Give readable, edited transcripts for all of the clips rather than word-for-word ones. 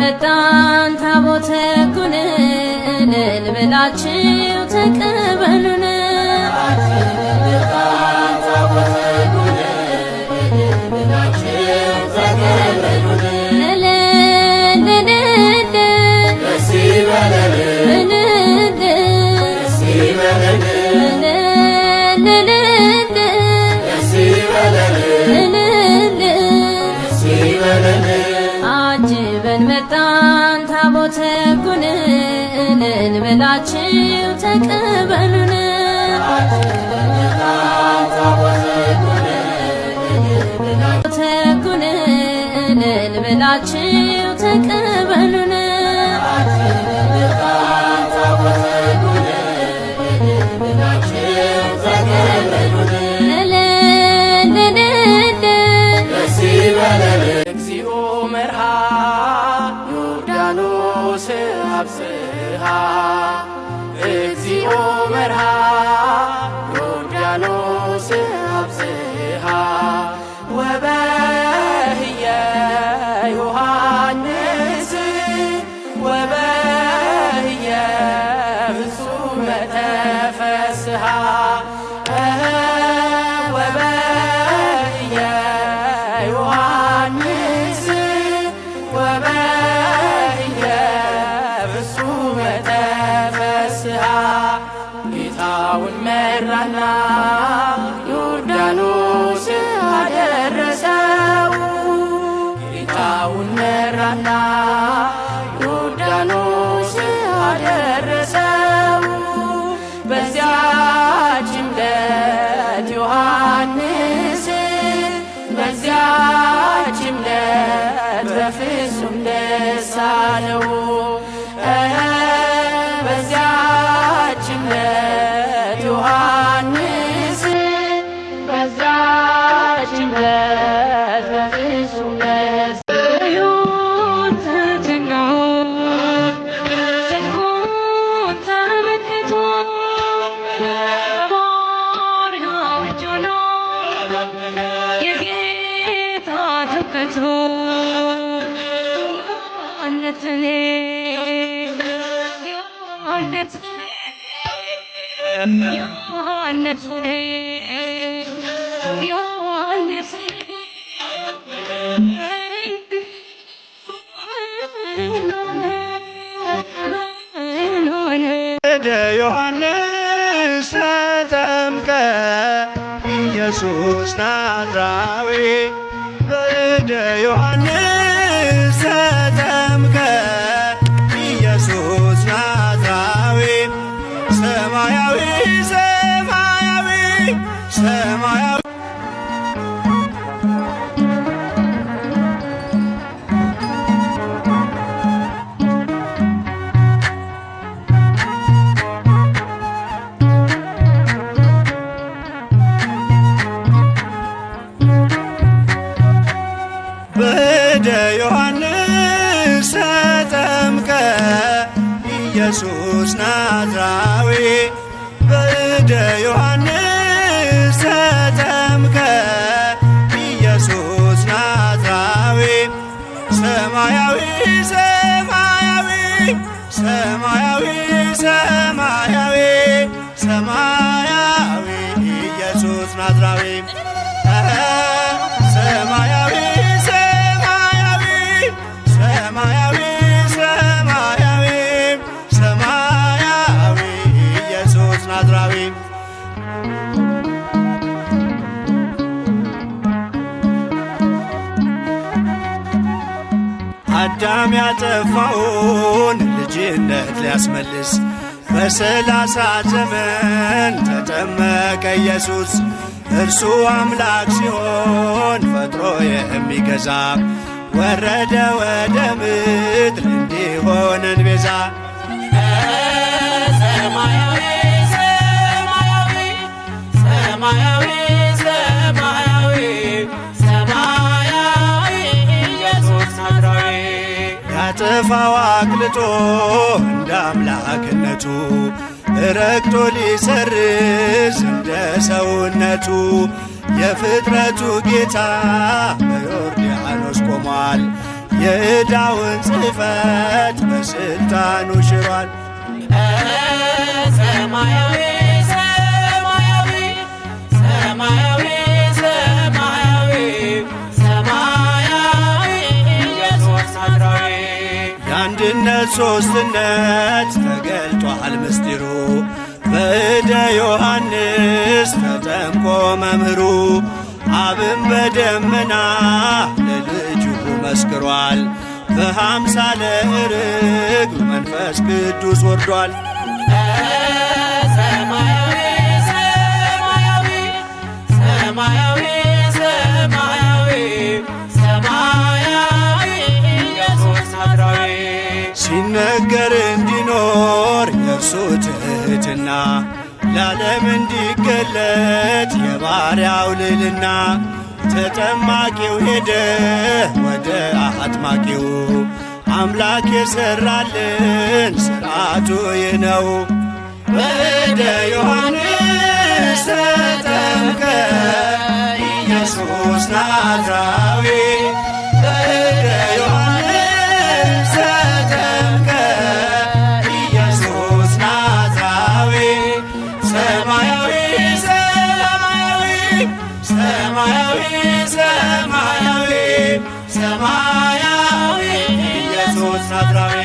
መጣን ታቦተ ሕጉን እልል ብላችሁ ተቀበሉን። እልል እልል እልል እልል እልል አጅበን መጣን ታቦተ ሕጉን እልል ብላችሁ ተቀበሉን። ሕጉን እልል ብላችሁ ተቀበሉን። እልል እልል እግዚኦ መርሃ ዮርዳኖስ አብጽሃ፣ እግዚኦ መርሃ ዮርዳኖስ አብጽሃ፣ ወበህየ ዮሐንስ ወበህየ ፍጹመ ተፈስሃ፣ ወበህየ ዮሐንስ ወበህየ ፍጹመ ተፈስሃ። ጌታውን መራና ዮርዳኖስ አደረሰው፣ ጌታውን መራና ዮርዳኖስ አደረሰው። በዚያችም ዕለት ዮሐንስ በዚያችም ዕለት በፍጹም ደስ አለው። በዚያችም ዕለት ዮሐንስ በዚያችም ዕለት በፍጹም ደስ የጌታ ትምክህቱ ዮሐንስ ዮሐንስ ዮሐንስ እደ ዮሐንስ ተጠምቀ ኢየሱስ ናዝራዊ፣ በእደ ዮሐንስ ተጠምቀ ኢየሱስ ናዝራዊ፣ ሰማያዊ ሰማያዊ ሰማያዊ። በእደ ዮሐንስ ተጠምቀ ኢየሱስ ናዝራዊ፣ በእደ ዮሐንስ ተጠምቀ ኢየሱስ ናዝራዊ፣ ሰማያዊ ሰማያዊ ሰማያዊ ሰማያዊ ሰማያዊ ኢየሱስ ናዝራዊ፣ ሰማያዊ ሰማያዊ ሰማያዊ ሰማያዊ ሰማያዊ ኢየሱስ ናዝራዊ። አዳም ያጠፋውን ልጅነት ሊያስመልስ በ30 ዘመን ተጠመቀ ኢየሱስ። እርሱ አምላክ ሲሆን ፈጥሮ የሚገዛ ወረደ ወደ ምድር እንዲሆነን ቤዛ። ሰማያዊ ሰማያዊ ሰማያዊ ሰማያዊ ሰማያዊ ኢየሱስ ናዝራዊ። ያጠፋው አቅልጦ እንደ አምላክነቱ ረግጦ ሊሰርዝ እንደ ሰውነቱ የፍጥረቱ ጌታ በዮርዳኖስ ቆሟል። የዕዳውን ጽሕፈት በስልጣኑ ሽሯል። ሰማያዊ ሰማያዊ ሰማያዊ ሰማያዊ ሰማያዊ ኢየሱስ ናዝራዊ። የአንድነት ሦስትነት ተገልጧል ምስጢሩ፣ በእደ ዮሐንስ ተጠምቆ መምህሩ። አብን በደመና ለልጁ መስክሯል፣ በአምሳለ ርግብ መንፈስ ቅዱስ ወርዷል። ሰማያዊ ሰማያዊ ሰማያዊ ሰማያዊ ሰማያዊ ኢየሱስ ናዝራዊ። ሲነገር እንዲኖር የእርሱ ትሕትና፣ ለዓለም እንዲገለጥ የባሪያው ልዕልና፣ ተጠማቂው ሄደ ወደ አጥማቂው፣ አምላክ የሠራልን ሥርዓቱ ይህ ነው። በእደ ዮሐንስ ተጠምቀ ኢየሱስ ናዝራዊ፣ በእደ ዮሐንስ ተጠምቀ ኢየሱስ ናዝራዊ፣ ሰማያዊ ሰማያዊ ሰማያዊ ሰማያዊ ሰማያዊ ኢየሱስ ናዝራዊ፣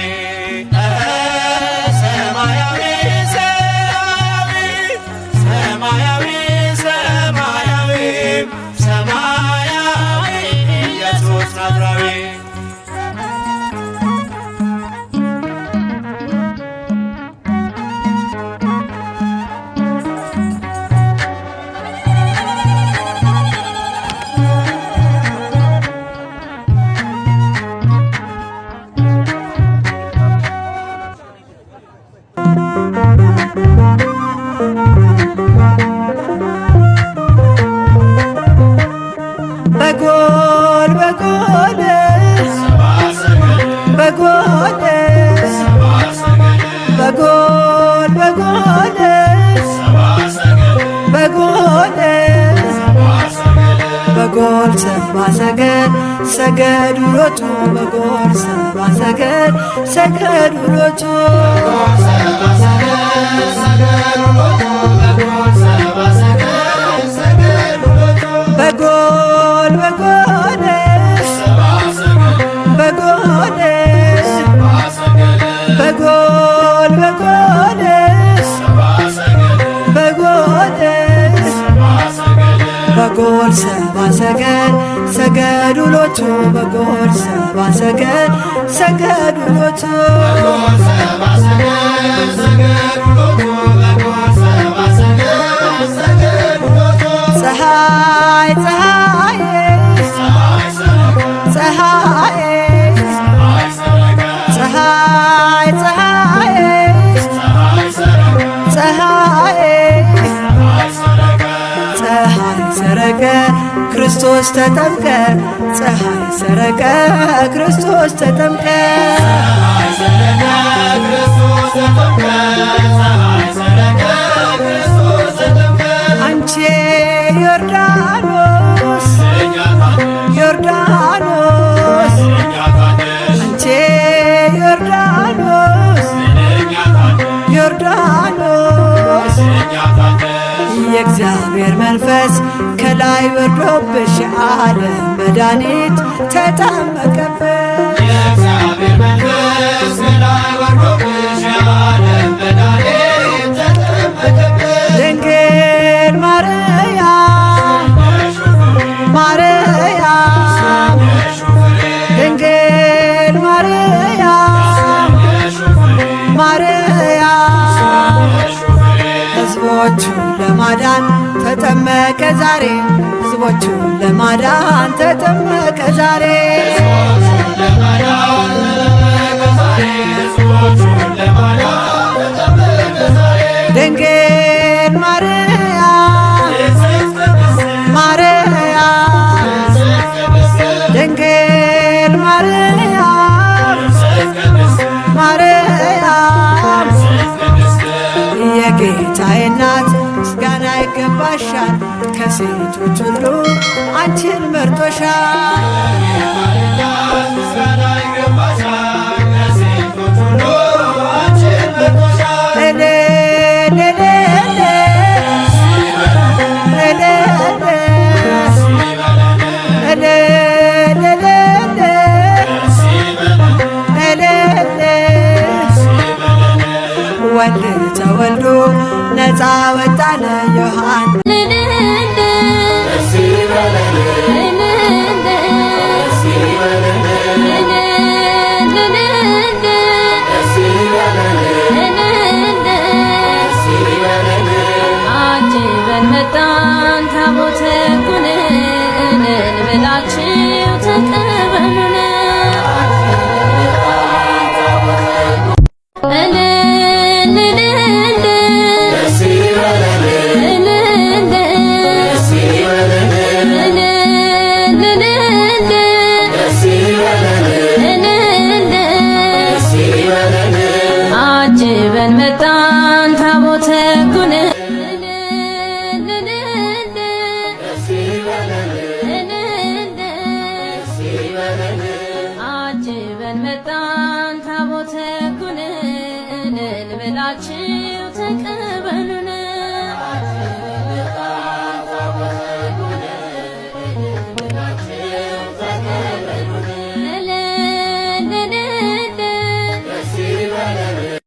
ሰማያዊ ሰማያዊ ሰማያዊ ሰማያዊ ኢየሱስ ናዝራዊ። በጎል በጎል በጎል በጎል በጎል በጎል በጎል ሰባ ሰገል ሰገዱ ሮጡ፣ በጎል ሰባ ሰገል ሰገዱ ሮጡ። በጎል በጎል በጎል በጎል በጎል በጎል በጎል ሰባ ሰገል ሰገዱ ሎቱ፣ በጎል ሰባ ሰገል ሰገዱ ሎቱ። ፀሐይ ፀሐይ ፀሐይ ፀሐይ ፀሐይ ፀሐይ ፀሐይ ሰረቀ ክርስቶስ ተጠምቀ፣ ፀሐይ ሰረቀ ክርስቶስ ተጠምቀ። አንቺ ዮርዳኖስ ዮርዳኖስ፣ አንቺ ዮርዳኖስ ዮርዳኖስ፣ የእግዚአብሔር መንፈስ ከላይ ወርዶብሽ የዓለም መድኃኒት ተጠመቀብሽ። ድንግል ማርያም ማርያም፣ ድንግል ማርያም ማርያም፣ ሕዝቦቹን ለማዳን ተጠመቀ ዛሬ፣ ሕዝቦቹን ለማዳን ተጠመቀ ዛሬ። ድንግል ማርያም ማርያም፣ ድንግል ማርያም ማርያም፣ የጌታዬ እናት ምስጋና ይገባሻል። ከሴቶች ሁሉ አንቺን መርጦሻል። ምስጋና ይገባሻል። ከሴቶች ሁሉ አንቺን መርጦሻል። እልል እልል እልል እልል እልል እልል። ወልድ ተወልዶ ነፃ ወጣነ ዮሐን ደስ ይበለን፣ ደስ ይበለን፣ ደስ ይበለን፣ ደስ ይበለን። አጅበን መጣን ታቦተ ጉን እልል ብላችሁ ተቀበሉን። እልል እልል ደስ ይበለን፣ እልል ደስ ይበለን፣ እልል እልል ደስ ይበለን፣ እልል ደስ ይበለን። አጅበን መጣን ታቦተ ጉን እልል ደስ ይበለን፣ እልል ደስ ይበለን። አጅበን መጣን ታቦተ ጉን እልል ብላችሁ ተቀ